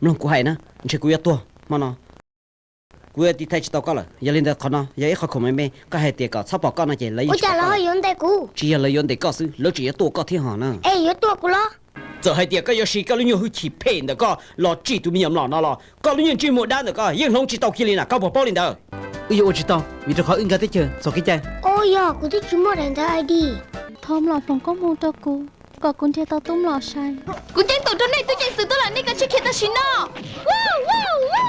Mloog kuv hais na, ntshe kuv yuav tuag hmo no. Kuv yuav tiv thaiv tsis tau koj lawm. Yog li ntawd qhov no yog ib qho khoom me me, koj hais tias kom txhob pom koj no ces lawv yeej tsis pom koj. Tsis yog lawv yuav ntes koj xwb, lawv tseem yuav tua koj thiab ho na. Es yuav tua kuv los? Txawm hais tias koj yuav siv koj lub nyuag hwj chim phem ntawm koj los tsim tus me nyuam mlom no los koj lub nyuag ntsej muag dab ntawm koj yeej hloov tsis tau kiag li na, koj puas paub li ntawd? Wb yuav ua tsis tau vim rau qhov wb nkag teb chaws txog kev cai. Ua yog kuv twb tsis muaj daim ntawv I D. Thov mlom hloov koob hmoov rau kuv kom kuv nrhiav tau tub mlom sai. Kuv ceeb toom rau nej tub ceev xwm tuaj lawm, nej kav tsij khiav tam sim no.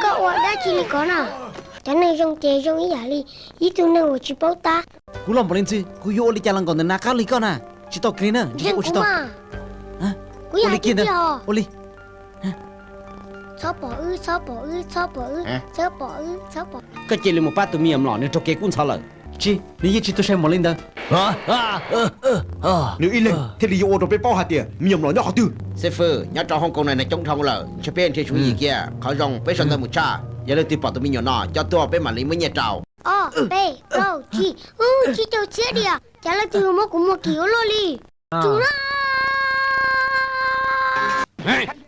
Koj ua dab tsi li ko na? Cov neeg zoo ces zoo ib yam li ib tug neeg uas tsis paub tab. Kuv loj npaum li ntxwg kuv yuav ua li cas los nkaum ntawm nav qab li koj na. Tsis tau kiag li na, ntshe ua tsis tau. Kuv yam li kiag ntawd. Ua li. Txhob pom wb, txhob pom wb, txhob pom wb, txhob pom wb, txhob pom. Koj cia li mus pab tus me nyuam mlom, nws raug kev kub ntxhov lawm. Tsis, nws yeej tsis tau sai mom li ntawd. Nws ib leeg thiaj li yuav ua rau peb paub hais tias me nyuam mlom nyob qhov twg. Xib fwb, nyob rau hoob koos no neeg coob dhau lawm, ntshe peb nrhiav tsis yim kiag. Qhov zoo peb sau ntawv mus tshaj, yog leej twg pom tus me nyuam no coj tuaj peb mam li muab nyiaj rau. Ob, peb, plaub, tsib, tsib caug txhiab diam. Cas leej twg muab kuv muag kim ua luaj li? Tsum na!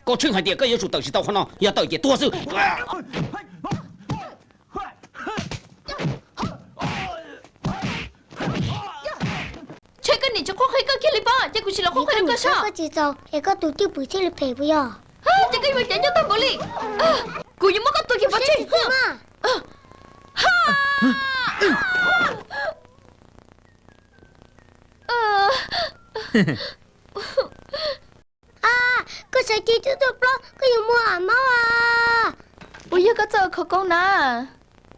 Koj tsheej hais tias koj yuav tsum tawm tsis tau qhov no, yog tawm ces tuag xwb. Ntshe koj niam tsis qhuab qhia koj kiag li pob, ces kuv tsis los qhuab qhia rau koj saib. Koj tsis txaus es koj tus cwj pwm thiaj li phem puas yog? Ces koj yuav caiv ncuav tag npaum li. Kuv yuav muab koj tua kiag pov tseg. Koj sawv cev coj tuaj plaub, koj yuav muab maub a. Puas yog koj txawj ua khawv koob na?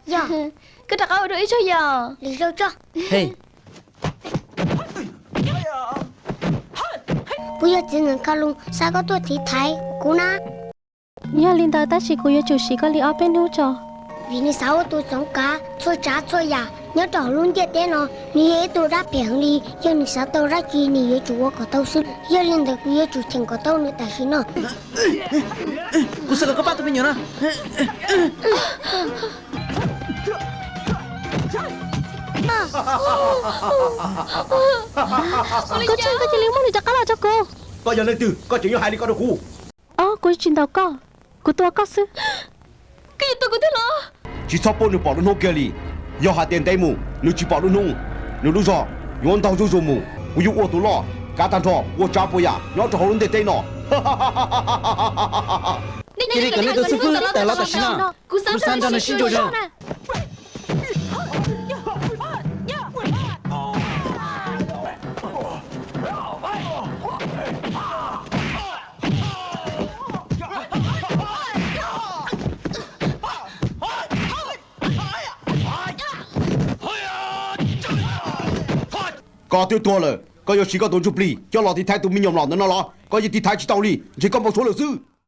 Yog. Koj rov qab ua dua ib zaug yom. Lwm zaug tso. Kuv yog txiv ntxawm Kha Loo xa koj tuaj tiv thaiv kuv na. Yog li ntawd tab sis kuv yuav tsum siv koj li ob peb hnub tso. Vim nws xav ua tus txoov kav txhua tsav txhua yam nyob rau hauv lub ntiaj teb no, nws yog ib tug dab phem heev li. Yog nws xav tau dab tsi nws yuav tsum ua kom tau xwb. Yog li ntawd kuv yuav tsum cheem kom tau nws tam sim no. Kuv xav kom koj pab tus me nyuam no. Koj tseem, koj cia li muab nws rov qab los rau kuv. Koj yog leej twg koj tseem yuav hais li ko rau kuv? Ob, kuv tsis ntaus koj, kuv tua koj xwb. Koj yuav tua kuv tiag los? Tsis txhob pub nws pom lub hnub kiag li. Yog hais tias ntev mus nws tsis pom lub hnub, nws lub zog yuav ntaug zuj zus mus. Kuv yuav ua tus loj kav tag nrho ua tsav puas yam nyob rau hauv lub ntiaj teb no. Cia li kom nej tus xib fwb tawm los tam sim no, kuv xav nrog nws sib ntsuas zog. Koj twb tuag lawm, koj yuav siv koj tus ntsuj plig coj los tiv thaiv tus me nyuam mlom ntawm no los? Koj yeej tiv thaiv tsis tau li, ntshe koj npau suav lawm xwb.